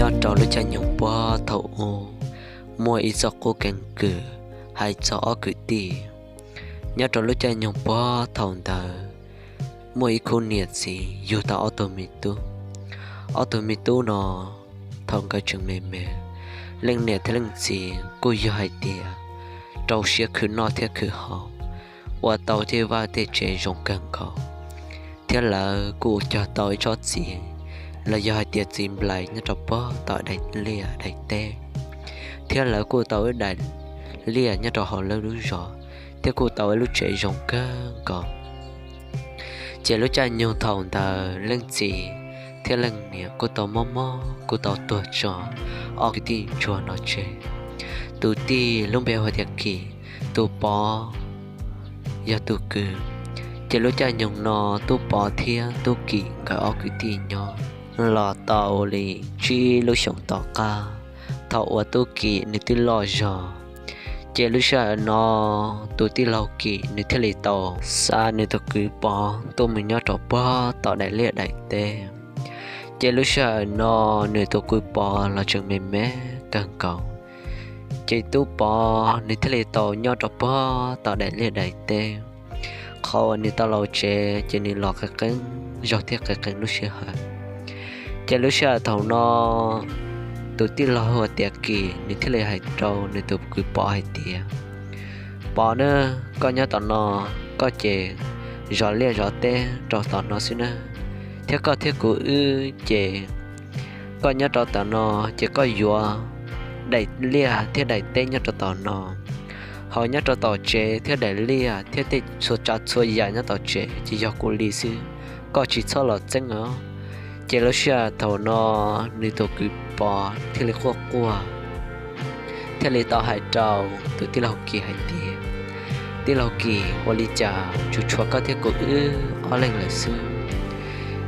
Nyob rau lub caij nyoog puag thaum ub, muaj ib txoj qub keeb kwm hais txog ob kwv tij. Nyob rau lub caij nyoog puag thaum ntawd, muaj ib khub niam txiv yug tau ob tug me tub. Ob tug me tub no, thaum nkawd tseem me me, leej niam thiab leej txiv kuj yog hais tias rau siab khwv noj thiab khwv haus, ua tau tej vaj tej tsev zoo kawg nkaus, thiab lawv kuj cog tau ib tsob txiv los yog hais tias txiv nplais nyob rau puag tom daim liaj daim teb, thiab lawv kuj tau ib daim liaj nyob rau hauv lawv lub zos, thiab kuj tau ib lub tsev zoo kawg nkaus. Ces lub caij nyoog thaum ntawd leej txiv thiab leej niam kuj tau mob mob kuj tau tuag tso ob kwv tij ntsuag no tseg. Tus tij lub npe hu tias Kim, tus pov yog tus kwv. Ces lub caij nyoog no Tub Pov thiab Tub Kim nkawd ob kwv tij nyob los tau li tsib lub xyoos tom qab, thaum uas Tub Kim nws twb loj zog, ces lub sij hawm no tus tij laug Kim nws thiaj li tau xa nws tus kwv Pov tuaj mus nyob rau puag tom daim liaj daim teb. Ces lub sij hawm no nws tus kwv Pov los tseem me me kawg nkaus, ces Tub Pov nws thiaj li tau nyob rau puag tom daim liaj daim teb. Qhov uas nws tau los tsev ces nws los qeeb qeeb zaug thiab qeeb qeeb lub sij hawm. Ces lub sij hawm thaum no tus tij laug hu tias Kim nws thiaj li hais rau nws tus kwv Pov hais tias, Pov na, koj nyob tom no, koj ces zov liaj zov teb rau tom no xwb na, thiab koj thiab kuv wb ces koj nyob rau tom no ces koj yuav daim liaj thiab daim teb nyob rau tom no, ho nyob rau tom tsev thiab daim liaj thiab tej txhua tsav txhua yam nyob tom tsev ces yog kuv li xwb, koj tsis txhob los txeeb os. Ces lub sij hawm thaum no nws tus kwv Pov thiaj li quaj quaj, thiaj li tau hais rau tus tij laug Kim hais tias, Tij laug Kim, ua li cas tsuas tshuav koj thiab kuv wb ob leeg lawm xwb,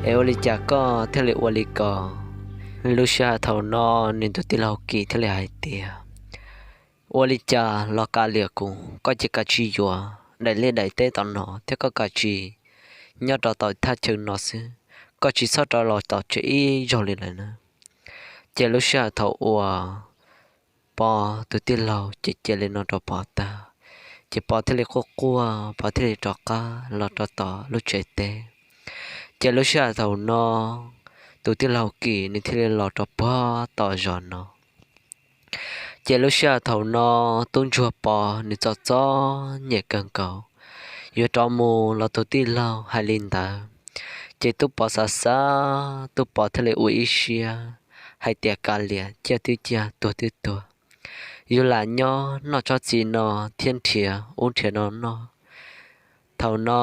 es ua li cas koj thiaj li ua li ko? Lub sij hawm thaum no nws tus tij laug Kim thiaj li hais tias, Ua li cas los kav liam kuv, koj ces kav tsij yuav daim liaj daim teb tom no thiab koj kav tsij nyob rau tom thaj chaw no xwb, koj tsis txhob rov los tom tsev ib zaug li lawm na. Ces lub sij hawm thaum uas Pov tus tij laug ces cia li no rau Pov tag, ces Pov thiaj li quaj quaj, Pov thiaj li rov qab los rau tom lub tsev teb. Ces lub sij hawm thaum no tus tij laug Kim nws thiaj li los rau puag tom zos no. Ces lub sij hawm thaum no tub ntsuag Pov nws txom txom nyem kawg nkaus, yuav rov mus los tus tij laug hais li ntawd. Ces tub Pov xav xav, tub Pov thiaj li ua ib siab hais tias kav liam, ciaj twb ciaj, tuag twb tuag, yus lam nyob noj tsob txiv no thiab nrhiav ub nrhiav no noj. Thaum no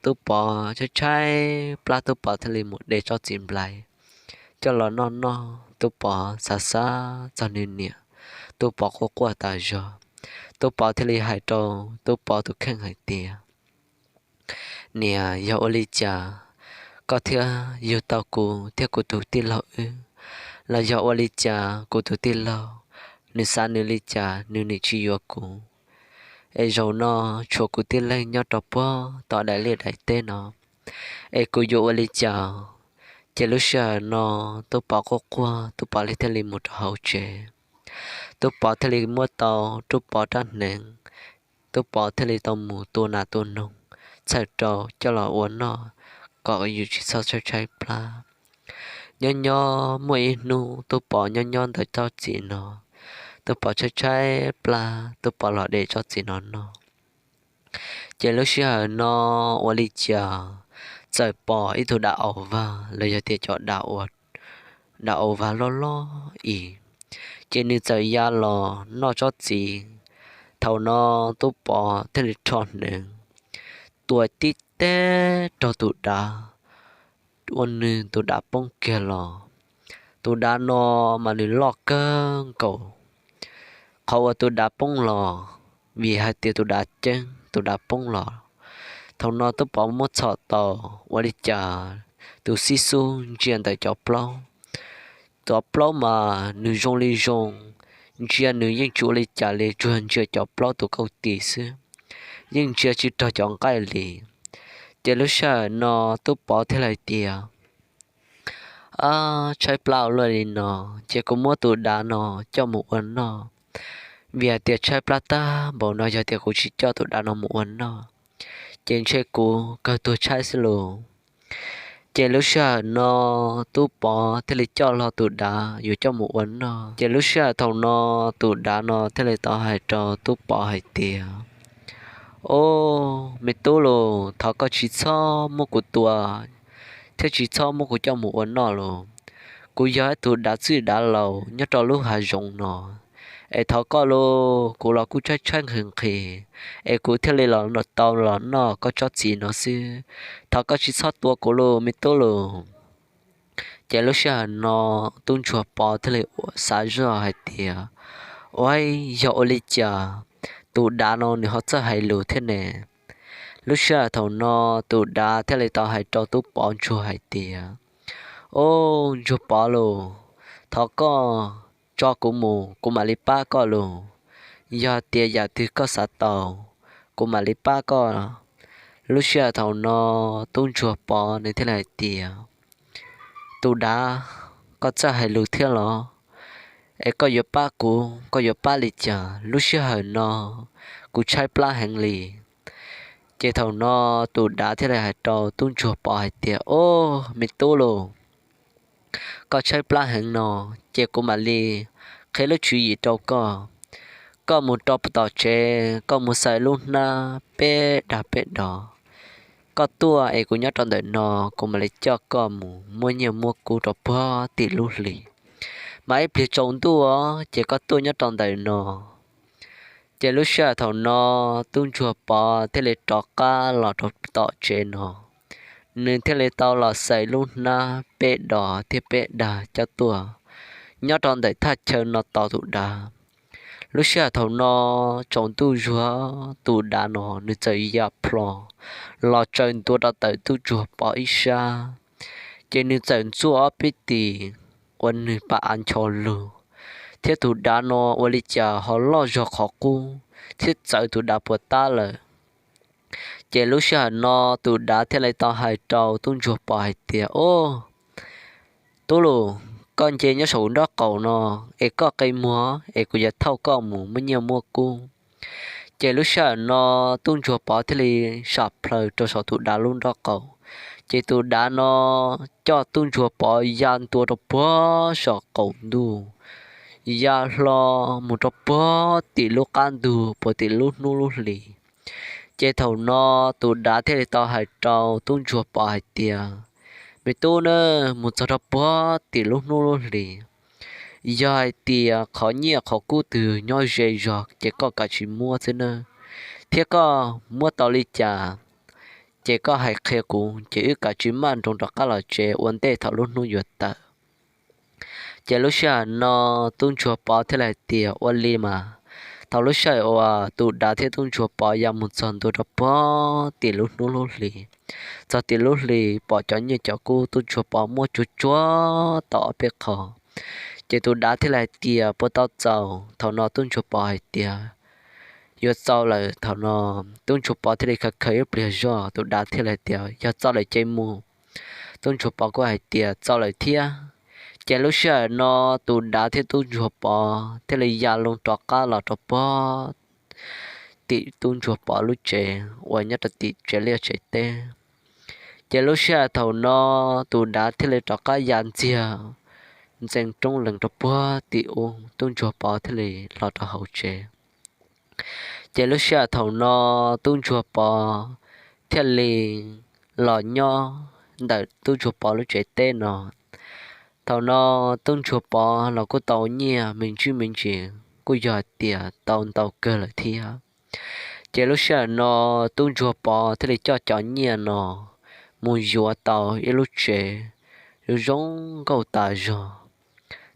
tub Pov tshaib tshaib plab, tub Pov thiaj li mus de tsob txiv nplais coj los noj noj. Tub Pov xav xav txog nws niam, tub Pov quaj quaj tas zog. Tub Pov thiaj li hais rau tub Pov tus kheej hais tias, Niam, yog ua li cas koj thiaj yug tau kuv thiab kuv tus tij laug wb? Los yog ua li cas kuv tus tij laug nws xav nws li cas nws nim tsis yuav kuv, es zaum no tshuav kuv tib leeg nyob rau puag tom daim liaj daim teb no, es kuv yuav ua li cas? Ces lub sij hawm no tub Pov quaj quaj, tub Pov li thiaj li mus rau hauv tsev. Tub Pov thiaj li muab tau tub Pov rab hneev, tub Pov thiaj li tau mus tua nas tua noog txhawm rau coj los ua noj kom yus tsis txhob tshaib tshaib plab. Nyob nyob muaj ib hnub tub Pov nyob nyob ntawm tsob txiv no, tub Pov tshaib tshaib plab, tub Pov los de tsob txiv no noj. Ces lub sij hawm no ua li cas txawm pom ib tug dav au vag los yog tias cov dav ua, dav au vag loj loj ib, ces nws txawm ya los noj tsob txiv. Thaum no tub Pov thiaj li rho hneev tua tib teg rau tus dav, ua nws tus dav poob kiag los. Tus dav no mas nws loj kawg nkaus, qhov uas tus dav poob los vim hais tias tus dav ceeb, tus dav poob los. Thaum no tub Pov muab txhom tau, ua li cas tus xib xub ntsia ntawm cov plaub, cov plaub mas nws zoo li zoo, ntsia nws yeej tsis ua li cas li, tsuas ntsia cov plaub tus kauj tis xwb, yeej ntsia tsis raug cov nqaij li. Ces lub sij hawm no tub Pov thiaj li hais tias, Ab, tshaib plab ua luaj li no, ces kuv muab tus dav no coj mus ua noj, vim hais tias tshaib plab tag npaum no yog tias kuv tsis coj tus dav no mus ua noj, ces ntshe kuv kawg tuag tshaib xwb lauj. Ces lub sij hawm no tub pov thiaj li coj hlo tus dav yuav coj mus ua noj. Ces lub sij hawm thaum no tus dav no thiaj li tau hais rau tub pov hais tias, Ob, me tub lauj, thov koj tsis txhob muab kuv tua thiab tsis txhob muab kuv coj mus ua noj lauj. Kuv yog ib tug dav txwj dav laus nyob rau lub hav zoov no, es thov koj lauj, kuv los kuj tshaib tshaib nqhis nqhis, es kuv thiaj li los tau los noj koj tsob txiv no xwb. Thov koj tsis txhob tua kuv lauj, me tub lauj. Ces lub sij hawm no tub ntsuag pov thiaj li xav zoj hais tias, Ua, yog ua li cas tus dav no nws ho txawj hais lus thiab ne? Lub sij hawm thaum no tus dav thiaj li tau hais rau tub pov ntsuag hais tias, Ob, ntsuag pov lauj, thov koj tso kuv mus, kuv mam li pab koj lauj. Yog tias yam twg koj xav tau, kuv mam li pab koj. Lub sij hawm thaum no tub ntsuag pov nws thiaj li hais tias, Tus dav, koj txawj hais lus thiab los? Es koj yuav pab kuv, koj yuav pab li cas? Lub sij hawm no kuv tshaib plab heev li. Ces thaum no tus dav thiaj li hais rau tub ntsuag pov hais tias, Ob, me tub lauj, koj tshaib plab heev no, ces kuv mam li qhia lub tswv yim rau koj. Koj mus rau tom tsev, koj mus xaws lub hnab peb dag peb dos. Koj tuaj es kuv nyob rau ntawm no, kuv mam li coj koj mus muab nyiaj muab kub rau puag tim lub hlis. Mas ib pliag tsaus ntuj os, ces koj tuaj nyob rau ntawm no. Ces lub sij hawm thaum no tub ntsuag pov thiaj li rov qab los rau tom tsev no, nws thiaj li tau los xaws lub hnab peb dos thiab peb dag coj tuaj nyob rau ntawm thaj chaw no tos tus dav. Lub sij hawm thaum no tsaus ntuj zuag, tus dav no nws txawm ya plho los tsaws ntua rau ntawm tub ntsuag pov ib sab, ces nws txawm ntxuaj ob peb tis ua nws pa av ncho lug, thiab tus dav no ua li cas ho loj zog qhov qub thiab txawv tus dav puas tab lawm. Ces lub sij hawm no tus dav thiaj li tau hais rau tub ntsuag pov hais tias, Ob, tub lauj, koj nce nyob saum nraub qaum no, es koj qe muag es kuv yuav thauj koj mus muab nyiaj muab kub. Ces lub sij hawm no tub ntsuag pov thiaj li sam plaws rau saum tus dav lub nraub qaum, ces tus dav no coj tub ntsuag pov ya ntua rau puag saum qaum ntuj, ya hlo mus rau puag tim lub qab ntug puag tim lub hnub lub hlis. Ces thaum no tus dav thiaj li tau hais rau tub ntsuag pov hais tias, Me tub na, mus txog rau puag tim lub hnub lub hlis, yog hais tias qhov nyiaj qhov kub twg nyob ze zog ces koj kav tsij muab xwb nawb, thiab koj muab tau li cas ces koj hais qhia kuv, ces wb kav tsij maj nroos rov qab los tsev ua ntej thaum lub hnub yuav tawm. Ces lub sij hawm no tub ntsuag pov thiaj li hais tias, Ua li mas. Thaum lub sij hawm uas tus dav thiab tub ntsuag pov ya mus txog ntua rau puag tim lub hnub lub hlis, txog tim lub hlis pom cov nyiaj cov kub tub ntsuag pov muab tsuag tsuag tau ob peb qho, ces tus dav thiaj li hais tias, Puas tau txaus? Thaum no tub ntsuag pov hais tias, Yuav txaus lawm. Thaum no tub ntsuag pov thiaj li khaws khaws ib pliag zog, tus dav thiaj li hais tias, Yog txaus lawm ces mus. Tub ntsuag pov kuj hais tias, Txaus lawm thiab. Ces lub sij hawm no tus dav thiab tub ntsuag pov thiaj li ya loo rov qab los rau puag tim tub ntsuag pov lub tsev uas nyob rau tim tsev liaj tsev teb. Ces lub sij hawm thaum no tus dav thiaj li rov qab ya ntxiag ntxees roob lees rau puag tim ub, tub ntsuag pov thiaj li los rau hauv tsev. Ces lub sij hawm thaum no tub ntsuag pov thiaj li los nyob ntawm tub ntsuag pov lub tsev teb no. Thaum no tub ntsuag pov los kuj tau nyiaj me ntsis me ntsis, kuj yog hais tias tau ntau kawg lawm thiab. Ces lub sij hawm no tub ntsuag pov thiaj li coj cov nyiaj no mus yuav tau ib lub tsev zoo zoo nkauj tas zog.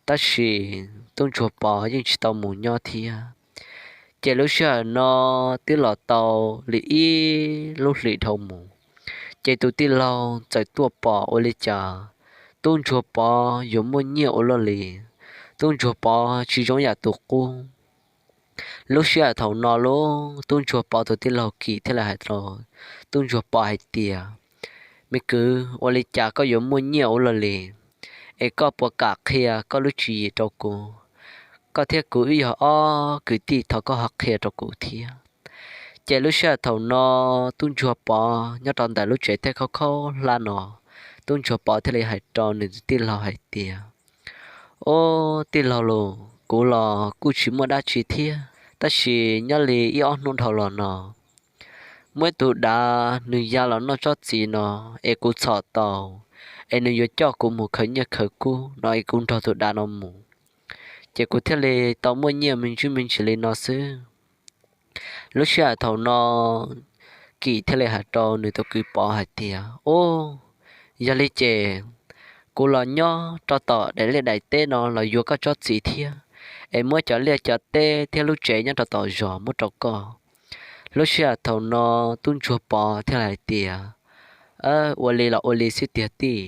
Tab sis tub ntsuag pov yeej tsis tau mus nyob thiab. Ces lub sij hawm no twb los tau li ib lub hlis dhau mus, ces tus tij laug txawm tuaj pom ua li cas tub ntsuag pov yuav muaj nyiaj ua luaj li. Tub ntsuag pov tsis zoo yam tus qub. Lub sij hawm thaum no lub tub ntsuag pov tus tij laug Kim thiaj li hais rau tub ntsuag pov hais tias, Me kwv, ua li cas koj yuav muaj nyiaj ua luaj li? es koj puas kam qhia koj lub tswv yim rau kuv? Koj thiab kuv wb yog ob kwv tij, thov koj ho qhia rau kuv thiab. Ces lub sij hawm thaum no tub ntsuag Pov nyob rau ntawm lub tsev teb khaub khaub hlab no, tub ntsuag Pov thiaj li hais rau nws tus tij laug hais tias, Ob, tij laug los, kuv los kuj tsis muaj dab tsi thiab, tab sis nyob li ib ob hnub dhau los no muaj ib tug dav nws ya los noj tsob txiv no, es kuv txhom tau, es nws yuav coj kuv mus khaws nyiaj khaws kub no es kuv nrog tus dav no mus, ces kuv thiaj li tau muaj nyiaj me ntsis me ntsis li no xwb. Lub sij hawm thaum no Kim thiaj li hais rau nws tus kwv Pov hais tias, Ob, yog li ces kuv los nyob rau tom daim liaj daim teb no los yuav koj tsob txiv thiab, es muab cov liaj cov teb thiab lub tsev nyob rau tom zos muab rau koj. Lub sij hawm thaum no tub ntsuag Pov thiaj li hais tias, Ua li los ua li xwb tiag tij.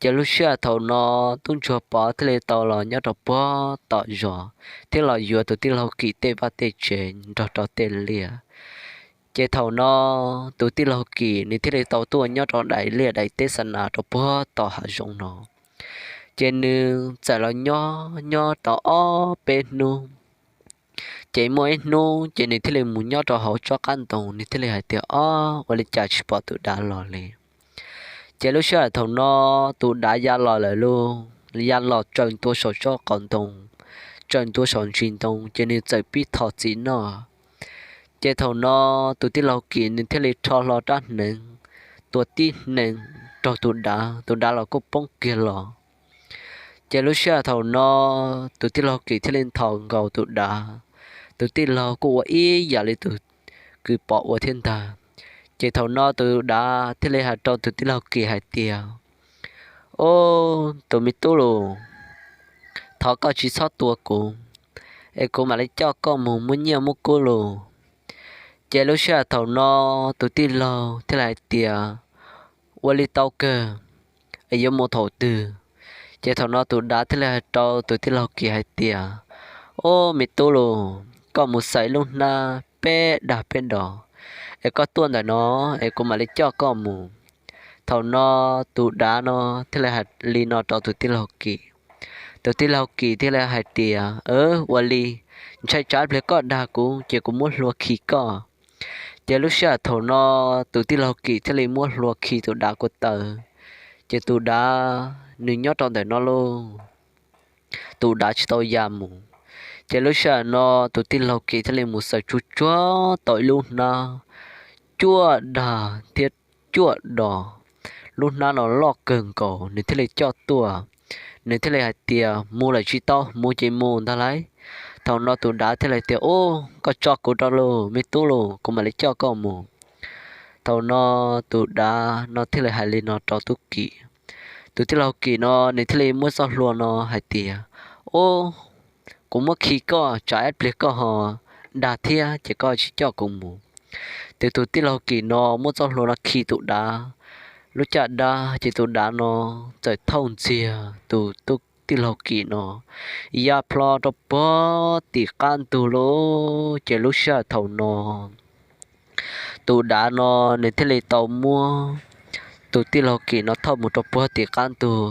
Ces lub sij hawm thaum no tub ntsuag Pov thiaj li tau los nyob rau puag tom zos thiab los yuav tus tij laug Kim tej vaj tej tsev nrog rau tej liaj. Ces thaum no tus tij laug Kim nws thiaj li tau tuaj nyob rau daim liaj daim teb xa nas rau puag tom hav zoov no. Ces nws txawm los nyob nyob tau ob peb hnub. Ces muaj ib hnub ces nws thiaj li mus nyob rau hauv tsob qab ntoo, nws thiaj li hais tias, Ob, ua li cas tsis pom tus dav los li? Ces lub sij hawm thaum no tus dav ya los lawm lauj, ya los tsaws ntua saum tsob qab ntoo, tsaws ntua saum ntsis ntoo, ces nws txawm pib tho txiv noj. Ces thaum no tus tij laug Kim nws thiaj li rho hlo rab hneev, tua tib hneev raug tus dav, tus dav los kuj poob kiag los. Ces lub sij hawm thaum no tus tij laug Kim thiaj li nthos nkaus tus dav, tus tij laug kuj ua ib yam li tus kwv Pov ua thiab ntag. Ces thaum no tus dav thiaj li hais rau tus tij laug Kim hais tias, Ob, tus me tub los, thov koj tsis txhob tua kuv, es kuv mam li coj koj mus muab nyiaj muab kub los. Ces lub sij hawm thaum no tus tij laug thiaj li hais tias, Ua li tau kawg, es yuav mus thaum twg? Ces thaum no tus dav thiaj li hais rau tus tij laug Kim hais tias, Ob, me tub los, koj mus xaws lub hnab peb dag peb dos, es koj tuaj ntawm no, es kuv mam li coj koj mus. Thaum no tus dav no thiaj li hais li no rau tus tij laug Kim. Tus tij laug Kim thiaj li hais tias, Ua li, ntshai tsam ib pliag koj dag kuv ces kuv muab hlua khi koj. Ces lub sij hawm thaum no tus tij laug Kim thiaj li muab hlua khi tus dav ko taw. Ces tus dav nws nyob rau ntawm no lauj, tus dav tsis tau ya mus. Ces lub sij hawm no tus tij laug Kim thiaj li mus xaws tsuag tsuag tau ib lub hnab cuaj dag thiab cuaj dos. Lub hnab no loj kawg nkaus, nws thiaj li coj tuaj. Nws thiaj li hais tias, Mus lawm tsis tau, mus ces mus ntag lauj. Thaum no tus dav thiaj li tias, Ub, koj tso kuv rau lauj, me tub los, kuv mam li coj koj mus. Thaum no tus dav no thiaj li hais li no rau tub Kim. Tus tij laug Kim no nws thiaj li muab txoj hlua no hais tias, Ub, kuv muab khi koj, tsam ib pliag koj ho dag thiab ces koj tsis coj kuv mus. Ces tus tij laug Kim no muab txoj hlua no khi tus dav lub caj dab, ces tus dav no txawm thauj ntxiag tus tij laug Kim no ya plho rau puag tim qab ntug lauj. Ces lub sij hawm thaum no tus dav no nws thiaj li tau muab tus tij laug Kim no thauj mus rau puag tim qab ntug.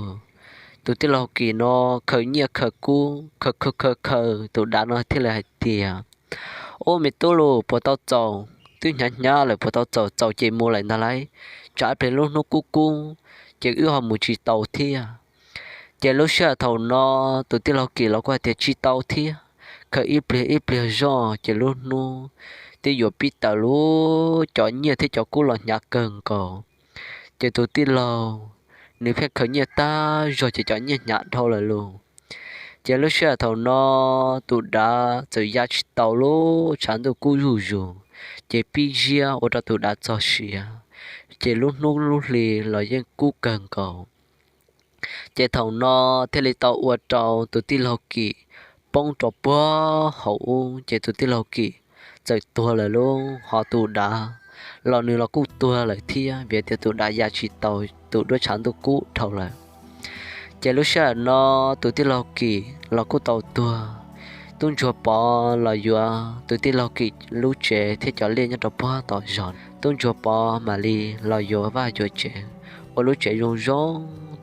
Tus tij laug Kim no khaws nyiaj khaws kub, khaws khaws khaws khaws, tus dav no thiaj li hais tias, Ub, me tub los, puas tau txaus? Twb hnyav hnyav lawm, puas tau txaus? Txaus ces mus lawm ntag lauj, tsam ib pliag lub hnub kub kub ces wb ho mus tsis tau thiab. Ces lub sij hawm thaum no tus tij laug Kim los kuj hais tias tsis tau thiab, khaws ib pliag ib pliag zog ces lub hnub twb yuav pib taws lub, cov nyiaj thiab cov kub los hnyav kawg nkaus. Ces tus tij laug nws pheej khaws nyiaj tag zog ces cov nyiaj hnyav dhau lawm lauj. Ces lub sij hawm thaum no tus dav txawm ya tsis tau lub tshav ntuj kub zuj zus, ces pib ziab ua rau tus dav txog sia, ces lub hnub lub hli los yeej kub kawg nkaus. Ces thaum no thiaj li tau ua rau tus tij laug Kim poob rau puag hauv ub, ces tus tij laug Kim txawm tuag lawm lauj. Ho tus dav los nws los kuj tuag lawm thiab, vim tias tus dav ya tsis tau tus duab tshav ntuj kub dhau lawm. Ces lub sij hawm no tus tij laug Kim los kuj tau tuag. Tub ntsuag Pov los yuav tus tij laug Kim lub tsev thiab cov liaj nyob rau puag tom zos. Tub ntsuag Pov mam li los yuav vaj yuav tsev, ua lub tsev zoo zoo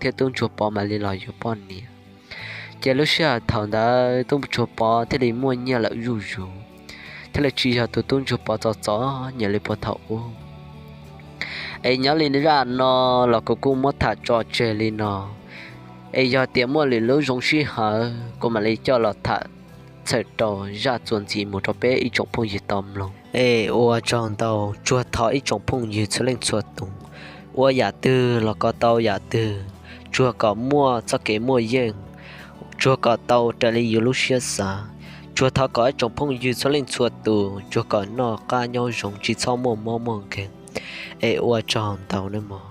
thiab tub ntsuag pov mam li los yuav poj niam. Ces lub sij hawm thaum ntawd tub ntsuag pov thiaj li muaj nyiaj lawm zuj zus, thiaj li tsis yog tus tub ntsuag pov txom txom nyem li puag thaum ub. Es nyob li zaj no los kuv kuj muab tham tso tseg li no. Es yog tias muaj lwm lub zoo sij hawm kuv mam li coj los tham txhawm rau zaj txuas ntxiv mus rau peb ib tsoom phooj ywg tau mloog. Es ua tsaug ntau, tsuag thov ib tsoom phooj ywg txhua leej txhua tus, ua yam twg los kom tau yam twg, tsuag kom muaj txoj kev muaj yeej, tsuag kom tau raws li yus lub siab xav. Tsuag thov kom ib tsoom phooj ywg txhua leej txhua tus tsuag kom noj qab nyob zoo, tsis txhob muaj mob muaj nkeeg. Es ua tsaug ntau nawb mog.